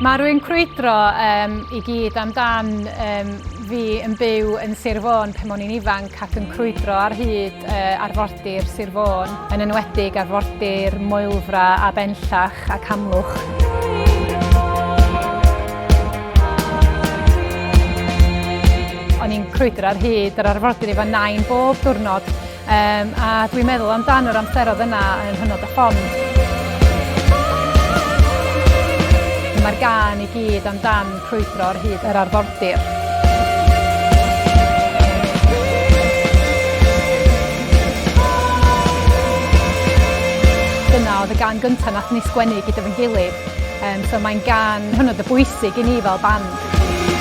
Mae rwy'n crwydro um, i gyd amdan um, fi yn byw yn Sir Fôn pan o'n i'n ifanc ac yn crwydro ar hyd uh, arfordir Sir Fôn, yn enwedig arfordir Moelfra a Benllach a Camlwch. O'n i'n crwydro ar hyd yr arfordir efo nain bob diwrnod Um, a dwi'n meddwl amdan yr amseroedd yna yn hynod o ffond. Mae'r gân i gyd amdan crwydro ar hyd yr arfordir. Dyna oedd y gân gyntaf nath ni sgwennu gyda fy gilydd. Um, so mae'n gân hynod o bwysig i ni fel band.